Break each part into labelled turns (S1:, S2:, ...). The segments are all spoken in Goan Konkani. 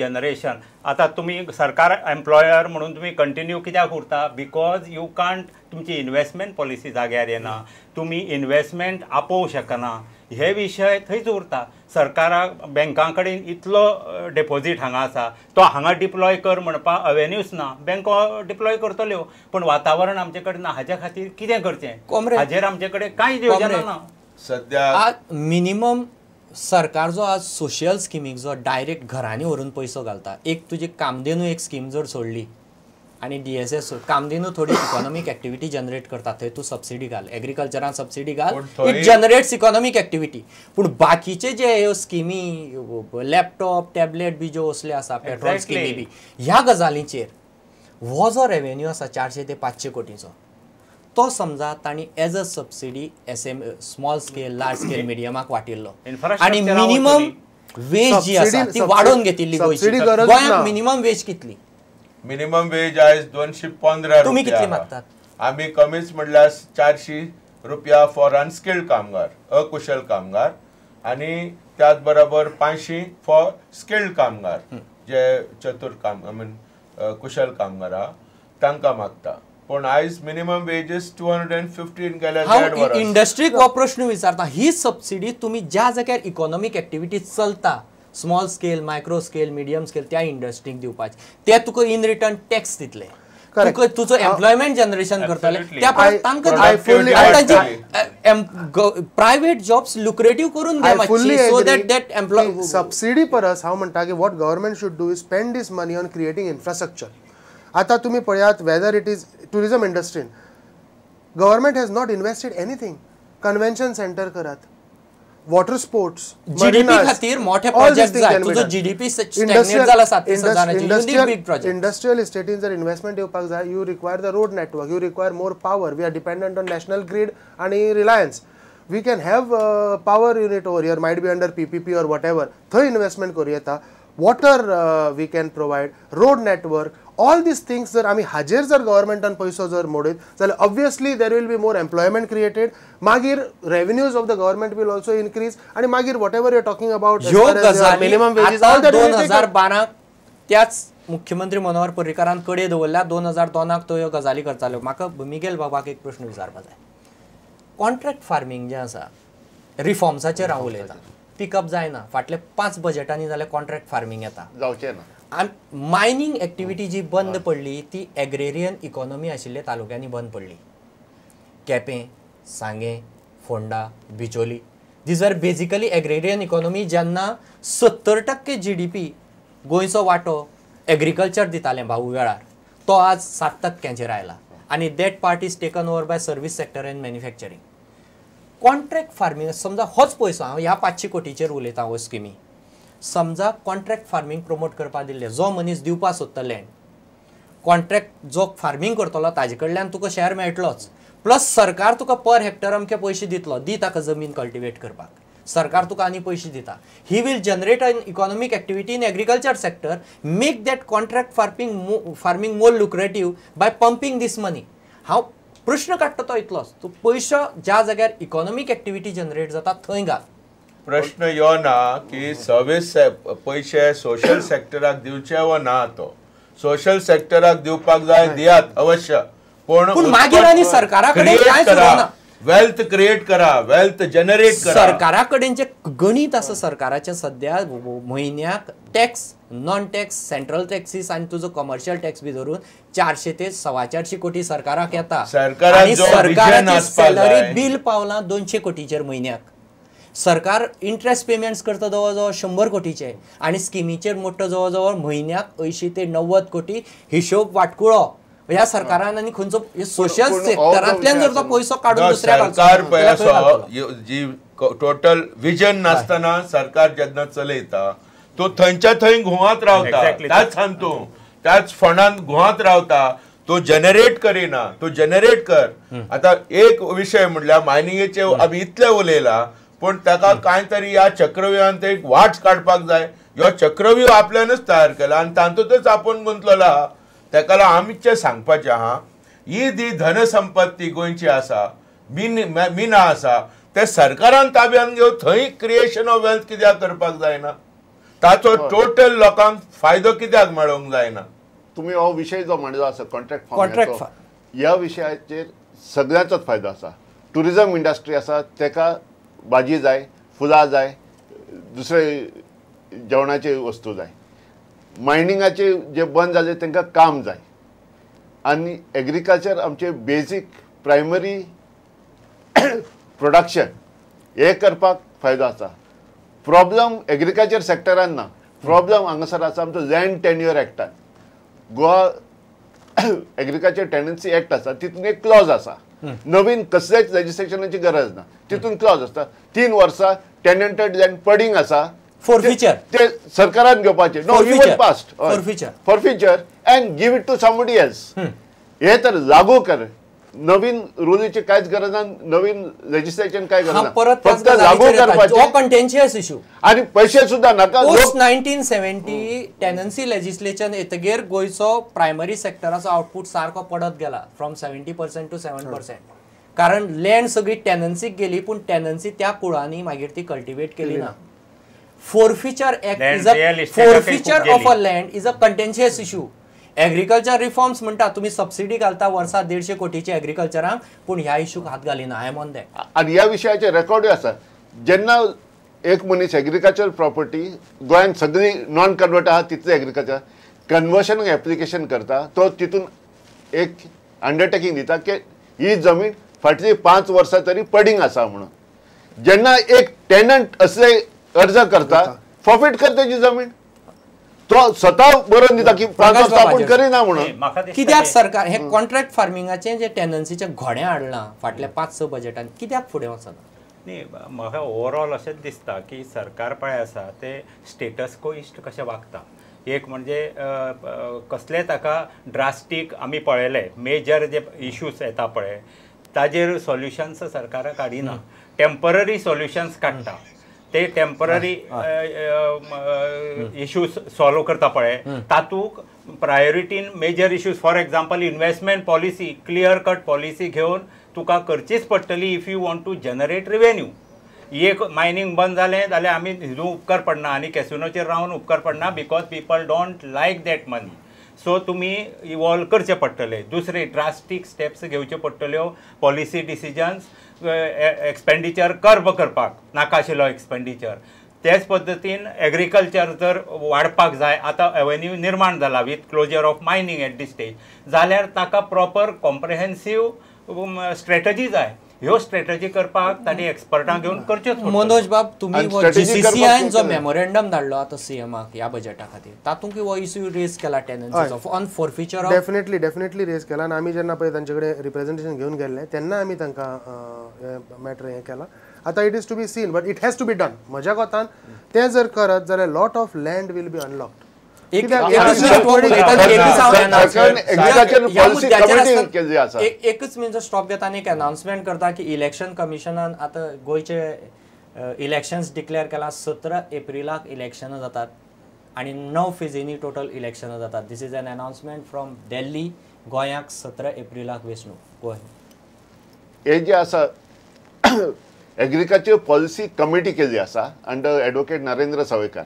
S1: जनरेशन. आतां तुमी सरकार एम्प्लॉयर म्हणून तुमी कंटिन्यू कित्याक उरता? Because you can't, तुमची इन्वेस्टमेंट पॉलिसी जाग्यार येना, तुमी इन्वेस्टमेंट आपोवंक शकना, हे विशय थंयच उरता. सरकाराक बँकां कडेन इतलो डेपोजीट हांगा आसा, तो हांगा डिप्लॉय कर म्हणपाक अवेन्यूज ना. बँको डिप्लॉय करतल्यो पूण वातावरण आमचे कडेन ना. हाज्या खातीर कितें करचें हाजेर आमचे कडेन कांय योजना ना
S2: सद्या. मिनिमम सरकार जो आज सोशल स्किमीक जो डायरेक्ट घरांनी व्हरून पयसो घालता, एक तुजी कामधेनू एक स्कीम जर सोडली आनी DSS Kamdhenu थोडी इकॉनॉमीक एक्टिविटी जनरेट करता, थंय तूं सबसिडी घाल, एग्रीकल्चरान सबसिडी घाल, it generates economic activity. पूण बाकीचे जे ह्यो स्किमी लॅपटॉप टॅबलेट बी ज्यो असल्यो आसा, पेट्रोल स्किमी बी, ह्या गजालींचेर हो जो रेवेन्यू आसा 400 ते 500 कोटीचो, तो समजा तांणी as a subsidy SM small scale large scale मिडियमाक वाटिल्लो आनी मिनिमम वेज जी आसा ती वाडोवन घेतिल्ली गोंयची. गोंयांत मिनिमम वेज कितली?
S3: मिनिमम वेज आयज 215.
S2: तुमी कितली मागतात?
S3: आमी कमीच म्हणल्यार 400 रुपया फॉर अनस्किल्ड कामगार, अकुशल कामगार, आनी त्याच बरोबर 500 फॉर स्किल्ड कामगार जे चतुर काम I mean कुशल कामगार आहा तांकां मागता. पूण आयज मिनिमम वेजीस 215 गेल्या.
S2: हांव इंडस्ट्रीक हो प्रश्न विचारता, ही सबसिडी तुमी ज्या जाग्यार इकॉनॉमीक एक्टिविटी चलता small scale micro scale medium scale त्या इंडस्ट्रीक दिवपाचे, ते तुका इन रिटर्न टॅक्स दितले, तुका तुजो एम्प्लॉयमेंट जनरेशन करतले, त्या परत तांकां प्रायवेट जॉब्स लुक्रेटीव करून घे मातशी, so that that employ.
S4: Subsidy परस हांव म्हणटा की what government should do is spend this money on creating infrastructure. आता तुम्ही पळयात वेदर it is tourism इंडस्ट्रीन government has not invested anything. Convention centre करात, वॉटर स्पोर्ट्स,
S2: जीडीपी खातीर मोठे प्रोजेक्ट जाय. तुजो जीडीपी स्टॅग्नेट जाला 7,000, you need big project.
S4: Industrial इस्टेटीन जर इन्व्हेस्टमेंट येवपाक जाय, you require the road network, you require more power. We are dependent on national grid आनी Reliance. We can have power unit over here, might be under PPP or whatever, थंय इन्व्हेस्टमेंट करूं येता. Water we can provide, road network, all these things जर आमी हाजेर जर गव्हर्मेंटान पयसो जर मोडीत जाल्यार obviously there will be more employment created, मागीर revenues of the government will also increase आनी मागीर whatever you are talking about minimum wages all that.
S2: 2012 त्याच मुख्यमंत्री मनोहर पर्रीकारान कडे दवरल्या, 2002 तो ह्यो गजाली करताल्यो. म्हाका मिगेल बाबाक एक प्रश्न विचारपा जाय. कॉन्ट्रॅक्ट फार्मींग जें आसा रिफॉर्म्साचेर हांव उलयतां, पिकअप जायना. फाटले 5 बजेटांनी जाल्यार कॉन्ट्रॅक्ट फार्मींग येता,
S5: जावचें ना.
S2: आनी मायनींग एक्टिविटी जी बंद पडली ती एग्रेरियन इकॉनॉमी आशिल्ल्या तालुक्यांनी बंद पडली. Quepem, Sanguem, Ponda, Bicholim, these are basically agrarian economy. जेन्ना 70% GDP गोंयचो वांटो एग्रीकल्चर दितालें भाऊ वेळार, तो आज 7% आयला आनी that part is taken over by service sector and manufacturing. Contract farming समजा होच पयसो, हांव ह्या 500 कोटीचेर उलयतां हो स्किमी, समजा कॉन्ट्रॅक्ट फार्मींग प्रमोट करपाक दिल्लें, जो मनीस दिवपाक सोदता लँड कॉन्ट्रॅक्ट जो फार्मींग करतलो ताजे कडल्यान तुका शेअर मेळटलोच, प्लस सरकार तुका पर हेक्टर अमके पयशे दितलो, दी ताका जमीन कल्टिवेट करपाक, सरकार तुका आनी पयशे दिता. He will generate an economic activity in agriculture sector, make that contract farming more lucrative by pumping this money. हांव प्रश्न काडटा तो इतलोच, तूं पयसो ज्या जाग्यार इकॉनॉमीक एक्टिविटी जनरेट जाता थंय घाल.
S3: प्रश्न यो ना की सर्वीस पयशे सोशल सेक्टराक दिवचे वा ना, तो सोशल सेक्टराक दिवपाक जाय, दियात अवश्य, पूण
S2: मागीर आनी सरकारा कडेन कांयच उरना.
S3: वेल्थ क्रिएट करा, वेल्थ जनरेट करा.
S2: सरकारा कडेन जे गणीत आसा सरकाराचें सद्या म्हयन्याक tax, non tax, central taxes आनी तुजो कमर्शियल टॅक्स बी धरून 400 ते 425 कोटी सरकाराक येता. आनी सरकाराची सॅलरी बील पावलां 200 कोटीचेर म्हयन्याक. सरकार इंट्रस्ट पेमेंट्स करता जवळ जवळ 100 कोटीचे आनी स्किमीचेर मोडटा जवळ जवळ म्हयन्याक 80 ते 90 कोटी. हिशोब वाटकुळो ह्या सरकारान आनी खंयचो सोशल सेक्टरांतल्यान जर तो पयसो काडून दुसऱ्या
S3: सरकार पळय असो जी टोटल विजन नासतना सरकार जेन्ना चलयता तो थंयच्या थंय घुंवत रावता, त्याच सांगतो त्याच फंडान घुंवत रावता, तो जनरेट करिना. तो जनरेट कर. आतां एक विशय म्हणल्यार मायनिंगेचे आमी इतले उलयला, पूण ताका कांय तरी ह्या चक्रव्यूहान ते एक वाट काडपाक जाय. ह्यो चक्रव्यूह आपल्यानच तयार केला आनी तातूंतच आपूण गुंतलेलो आहा. ताका लागून आमचें सांगपाचें आहा, ही जी धनसंपत्ती गोंयची आसा, मिना आसा, ते सरकारान ताब्यान घेवन थंय क्रिएशन ऑफ वेल्थ कित्याक करपाक जायना? ताचो टोटल लोकांक फायदो कित्याक मेळोंक जायना.
S5: तुमी हो विशय जो मांडलो आसा कॉन्ट्रॅक्ट फार्म, ह्या विशयाचेर सगळ्यांचोच फायदो आसा. ट्युरिजम इंडस्ट्री आसा तेका भाजी जाय, फुलां जाय, दुसरे जेवणाचे वस्तू जाय, मायनिंगाचे जे बंद जाले तांकां काम जाय, आनी एग्रीकल्चर आमचे बेजीक प्रायमरी प्रोडक्शन हे करपाक फायदो आसा. प्रॉब्लम एग्रीकल्चर सेक्टरान ना, प्रॉब्लम हांगासर आसा आमचो लँड टेन्युअर एक्टान. गोवा एग्रीकल्चर टेनन्सी एक्ट आसा तितून एक क्लॉज आसा, नवीन कसलेच लेजिस्लेशनाची गरज ना, तितून क्लॉज आसता 3 वर्सां टेनंटेड लँड पडींग आसा,
S2: फॉरफिचर
S5: ते सरकारान घेवपाचे, no even past forfeiture and give it to somebody else. हे तर लागू कर, नवीन रुलीची कांयच गरज ना, नवीन लेजिस्लेशन काय गरज ना, फक्त लागू करपाचें.
S2: कंटेन्शियस इशू
S5: आनी पैसे सुद्धा नाका.
S2: पोस्ट 1970 टेनन्सी लेजिस्लेशन येतगीर गोंयचो प्रायमरी सेक्टराचो आउटपूट सारको पडत गेला फ्रॉम 70% टू 7%, कारण लँड सगळी टेनन्सीक गेली, पूण टेनन्सी त्या कुळांनी मागीर ती कल्टिवेट केली ना. Forfeiture act is a forfeiture of a land is a contentious issue. Agriculture reforms म्हणटा तुम्ही सबसिडी घालता वर्सा 150 कोटीची एग्रीकल्चराक, पूण ह्या इशूक हात घालिना. I am on that.
S5: आनी ह्या विशयाचे रेकॉर्डूय आसा. जेन्ना एक मनीस एग्रीकल्चर प्रॉपर्टी गोंयांत सगळी नॉन कन्वर्ट आहा तितले एग्रीकल्चर कन्वर्शन एप्लिकेशन करता, तो तितून एक अंडरटेकींग दिता की ही जमीन फाटली 5 वर्सां तरी पडींग आसा म्हणून. जेन्ना एक टेनंट असले अर्ज करता, फॉरफिट करता तेजी जमीन, तो स्वतः बरोवन दिता की 5 वर्सां आपूण करिना म्हणून.
S2: कित्याक सरकार हे कॉन्ट्रॅक्ट फार्मिंगाचे जे टेनन्सीचे घोडे हाडलां फाटल्या 5-6 बजेटान, कित्याक फुडें वचना?
S1: न्ही, म्हाका ओवरऑल अशेंच दिसता की सरकार पळय आसा ते स्टेटस को इश्ट कशें वागता. एक म्हणजे कसले ताका ड्रास्टीक आमी पळयले मेजर जे इश्यूज येता पळय ताजेर सोल्युशन्स सरकाराक काडिना, टेम्पररी सोल्युशन्स काडटा, ते टेम्पररी इश्यूज सॉल्व करता पळय तातूंत प्रायोरिटीन major issues, for example investment policy, clear cut policy घेवन तुका करचीच पडटली if you want to generate revenue. एक मायनींग बंद जालें जाल्यार आमी हितून उपकार पडना आनी कॅसिनोचेर रावन उपकार पडना, because people don't like that money. So तुमी इवॉल्व करचे पडटले, दुसरे ड्रास्टीक स्टेप्स घेवच्यो पडटल्यो, पॉलिसी डिसिजन्स, एक्सपेंडिचर कर्ब करपाक नाका आशिल्लो एक्सपेंडिचर. तेच पद्दतीन एग्रीकल्चर जर वाडपाक जाय, आतां एवेन्यू निर्माण जाला with closure of mining at this stage, जाल्यार ताका प्रॉपर कॉम्प्रिहेन्सीव स्ट्रेटजी जाय. ह्यो स्ट्रेटजी करपाक तांणी एक्सपर्टां घेवन करच्योच.
S2: मनोज बाब, तुमी जीसीसीआयन जो मेमोरेंडम धाडलो आतां सीएमाक ह्या बजेटा खातीर, तातूंत हो इश्यू रेज केला टेनन्सीचो on forfeiture?
S4: Definitely definitely raise केला. आनी आमी जेन्ना पळय तांचे कडेन रिप्रेझेंटेशन घेवन गेल्ले तेन्ना आमी तांकां मॅटर हें केलां. आतां it is to be seen but it has to be done. म्हज्या कोतान तें जर करत जाल्यार lot of land will be unlocked.
S2: एकच मिनट स्टॉप घेता आनी एक अनाउन्समेंट करता की इलेक्शन कमिशनान आतां गोंयचे इलेक्शन्स डिक्लेअर केला. 17 एप्रिलाक इलेक्शनां जातात आनी 9 फेजींनी टोटल इलेक्शनां जातात. This is an announcement from Delhi. गोंयाक 17 एप्रिलाक वेंचणूक. गोंय
S5: हे जे आसा एग्रीकल्चर पॉलिसी कमिटी केल्ली आसा अंडर एडवोकेट नरेंद्र सावयकार,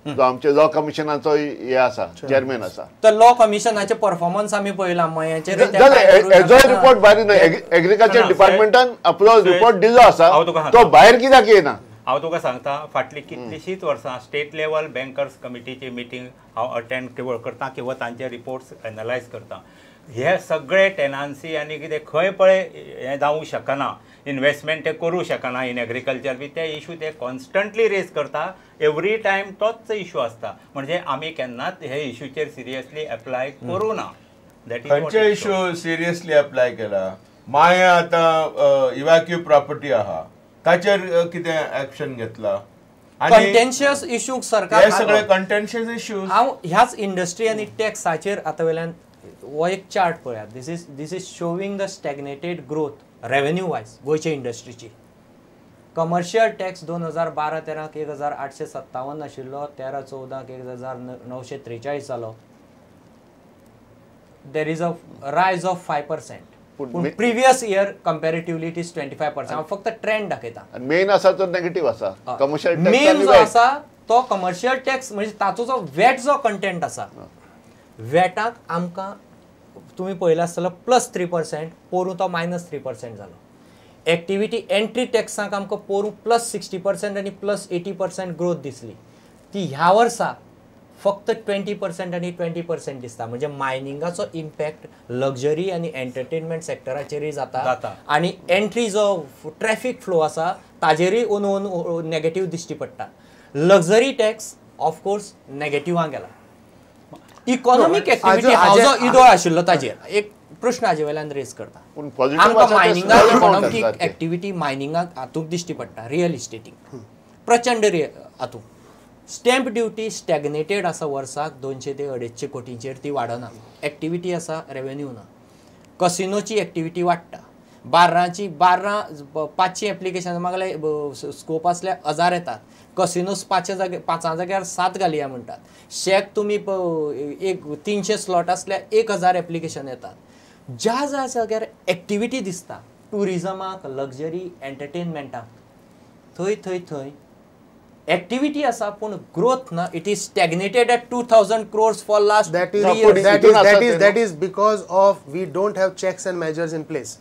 S5: जो आमचे लॉ कमिशनाचो हे आसा चेअरमॅन आसा.
S2: तर लॉ कमिशनाचे परफॉर्मन्स आमी पळयला मयाचेर,
S5: हेजोय रिपोर्ट भायर येना. एग्रीकल्चर डिपार्टमेंटान आपलो रिपोर्ट दिल्लो आसा, तो भायर कित्याक येना?
S1: हांव तुका सांगता, फाटलीं कितलींशींच वर्सां स्टेट लेवल बँकर्स कमिटीची मिटींग हांव अटेंड केवळ करता किंवा तांचे रिपोर्ट्स एनलायज करता. हे सगळे टेनान्सी आनी कितें खंय पळय हें जावूंक शकना, इन्वेस्टमेंट ते करूं शकना इन एग्रीकल्चर बी, ते इशू ते कॉन्स्टंटली रेज करता. एवरी टायम तोच इशू आसता. म्हणजे आमी केन्नाच हे इशूचेर सिरियसली एप्लाय करूं ना.
S3: खंयचे इशू सिरियसली एप्लाय केला? माया आतां इव्हॅक्यू प्रॉपर्टी आहा ताचेर कितें एक्शन घेतला?
S2: कंटेन्शियस इशू सरकार
S3: सगळे कंटेन्शियस इशू.
S2: हांव ह्याच इंडस्ट्री आनी टॅक्साचेर आतां वयल्यान हो एक चार्ट पळयात. This is showing the stagnated growth revenue wise गोंयचे इंडस्ट्रीची. कमर्शियल टॅक्स 2012-13 1857 आशिल्लो, 13-14 1943 जालो. There is a rise of 5%. पूण previous year comparatively it is 25%. हांव फक्त ट्रेंड दाखयता.
S5: मेन आसा तो नेगेटीव आसा, कमर्शियल
S2: मेन जो आसा तो कमर्शियल टॅक्स म्हणजे ताचो जो वॅट जो कंटेंट आसा वॅटाक आमकां तुमी पळयला आसतलो +3%, पोरूं तो -3% जालो. एक्टिविटी एंट्री टॅक्साक आमकां पोरूं +60% आनी +80% ग्रोथ दिसली, ती ह्या वर्सा फक्त 20% आनी 20% दिसता. म्हणजे मायनिंगाचो इम्पॅक्ट लक्झरी आनी एंटरटेनमेंट सेक्टराचेरूय जाता आनी एंट्री जो ट्रॅफिक फ्लो आसा ताजेरूय ओन नेगेटीव दिश्टी पडटा. लक्झरी टॅक्स ऑफकोर्स नेगेटिव्हां गेला. इकॉनॉमीक एक्टिविटी हांव जो इदोळ आशिल्लो ताजेर एक प्रश्न हाजे वयल्यान रेज करता. आमकां मायनिंगाक इकॉनॉमीक एक्टिविटी मायनिंगाक हातूंत दिश्टी पडटा, रियल इस्टेटीक प्रचंड हातूंत. स्टॅम्प ड्युटी स्टॅग्नेटेड आसा, वर्साक 200 ते 250 कोटींचेर ती वाडना. एक्टिविटी आसा, रेवेन्यू ना. कसिनोची एक्टिविटी वाडटा, बार्रांची 500 एप्लिकेशन मागले स्कोप आसल्यार 1000 येतात. कसिनोस 5 जाग्यार 7 घालया म्हणटात. शॅक तुमी एक 300 स्लॉट आसल्यार 1000 एप्लिकेशन येतात. ज्या ज्या जाग्यार एक्टिविटी दिसता ट्युरिजमाक, लक्झरी एंटरटेनमेंटाक, थंय थंय थंय एक्टिविटी आसा पूण ग्रोथ ना. It is stagnated at 2000 crores for last 3 years.
S4: That is because of we don't have checks and measures in place.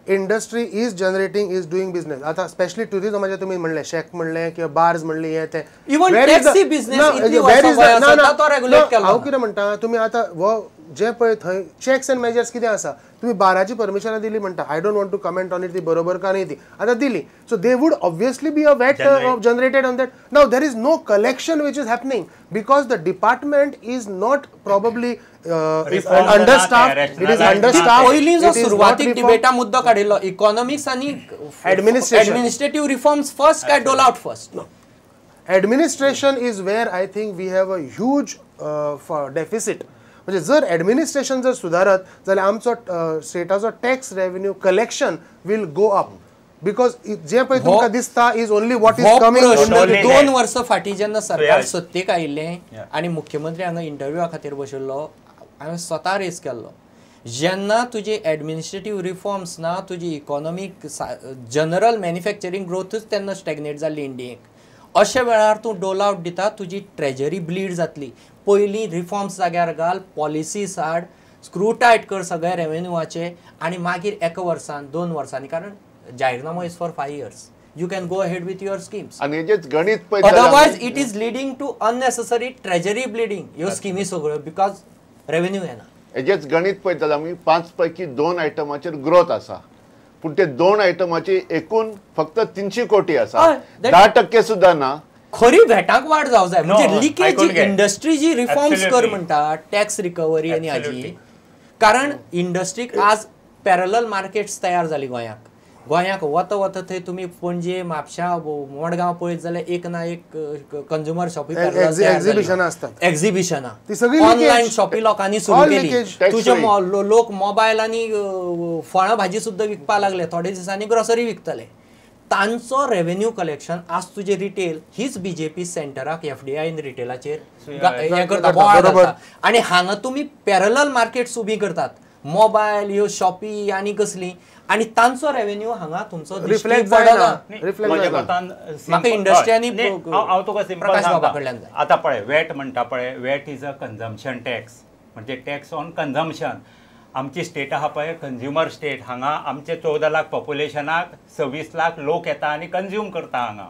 S4: Industry is generating, is doing business. आता स्पेशली टुरिझमाचे तुम्ही म्हणले, शॅक म्हणले किंवा बार्स म्हणले, हे ते
S2: इवन टॅक्सी बिझनेस इतली वर्सां तो रेग्युलेट केलो.
S4: हांव कितें म्हणटा, तुमी आतां हो जे पळय थंय चॅक्स एंड मेजर्स कितें आसा, तुमी बाराची परमिशनां दिली म्हणटा, I don't want to comment on it ती बरोबर का न्ही ती आतां दिली, so they would obviously be a VAT generated on that. Now there is no collection which is happening because the department is not probably understaffed. It is understaffed.
S2: पयलीं जो सुरवातीक डिबेटा मुद्दो काडिल्लो इकॉनॉमिक्स आनी एडमिनिस्ट्रेटिव्ह रिफॉर्म्स फर्स्ट काय dole out first?
S4: Administration is where I think we have a huge deficit. म्हणजे जर एडमिनिस्ट्रेशन जर सुदारत जाल्यार आमचो स्टेटाचो tax revenue collection will go up, because जे पळय तुमकां दिसता is only what is coming.
S2: 2 वर्सां फाटीं जेन्ना सरकार सत्तेक आयिल्लें आनी मुख्यमंत्री हांगा इंटरव्यूआ खातीर बशिल्लो, हांवें स्वता रेस केल्लो, जेन्ना तुजी एडमिनिस्ट्रेटीव रिफॉर्म्स ना, तुजी इकॉनॉमीक जनरल मॅन्युफॅक्चरींग ग्रोथूच तेन्ना स्टॅग्नेट जाल्ली इंडियेक, अशा वेळार तूं डोल आवट दिता, तुजी ट्रेजरी ब्लीड जातली. पयलीं रिफॉर्म्स जाग्यार घाल, पॉलिसीज हाड, स्क्रू टायट कर सगळे रेवेन्यूआचे, आनी मागीर एका वर्सान 2 वर्सांनी, कारण जाहीरनामो is for 5 years, you can go ahead with your schemes.
S5: आनी हेजेच गणीत
S2: otherwise it is leading to unnecessary treasury bleeding ह्यो स्किमी सगळ्यो, because revenue येना.
S5: हेजेच गणीत पळयता जाल्यार आमी 5 पैकी 2 आयटमाचेर ग्रोथ आसा, पूण ते 2 आयटमाची एकूण फक्त 300 कोटी आसा, 10% सुद्दां ना.
S2: खरी व्हॅटाक वाड जावं जाय, म्हणजे लिकेज इंडस्ट्री जी रिफॉर्म्स कर म्हणटा, टॅक्स रिकव्हरी आनी हाजी, कारण इंडस्ट्रीक आज पॅरलल मार्केट्स तयार जाली गोंयाक. गोंयाक वता वता थंय तुमी पणजे, म्हापशा, मडगांव पळयत जाल्यार एक ना एक कंज्युमर शॉपी
S4: एक्झिबिशनां आसतात,
S2: एक्झिबिशनां ऑनलायन शॉपी लोकांनी सुरू केली. तुजे लोक मोबायल आनी फळां भाजी सुद्दां विकपाक लागले, थोडे दिसांनी ग्रोसरी विकतले. तांचो रेवेन्यू कलेक्शन आज तुजे रिटेल हीच बीजेपी सेंटराक एफडीआय रिटेलाचेर हें करता, बोवाळ घालता, आनी हांगा तुमी पॅरलल मार्केट्स उबी करतात, मोबायल ह्यो शॉपी आनी कसली, आनी तांचो रेवेन्यू हांगा तुमचो
S4: रिफ्लेक्ट जायना.
S2: म्हाका इंडस्ट्री आनी
S1: हांव तुका सिंपल सांगता, आतां पळय वॅट म्हणटा पळय, VAT is a consumption tax, म्हणजे टॅक्स ऑन कन्जम्पशन. आमची स्टेट आहा पळय कंज्युमर स्टेट, हांगा आमचे 14 लाख पॉप्युलेशनाक 26 लाख लोक येता आनी कंज्यूम करता हांगा.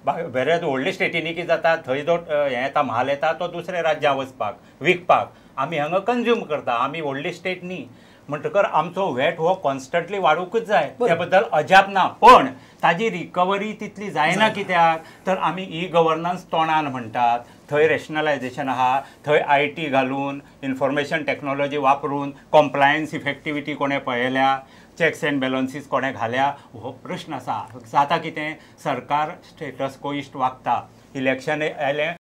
S1: बऱ्याच व्हडल्या स्टेटींनी कितें जाता, थंय जो हें येता म्हाल येता तो दुसऱ्या राज्यां वचपाक विकपाक, आमी हांगा कंज्यूम करता, आमी व्हडली स्टेट न्ही, म्हणटकर आमचो वॅट हो कॉन्स्टंटली वाडूंकच जाय, त्या बद्दल अजाप ना. पण ताजी रिकव्हरी तितली जायना, कित्याक तर आमी ई गव्हर्नन्स तोंडान म्हणटात, थंय रॅशनलायझेशन आहा, थंय IT घालून इन्फॉर्मेशन टॅक्नॉलॉजी वापरून कॉम्प्लायन्स इफेक्टिविटी कोणें पळयल्या, चॅक्स एंड बॅलन्सीस कोणें घाल्या, हो प्रश्न आसा. जाता कितें, सरकार स्टेटस कोइस्ट वागता, इलेक्शन आयलें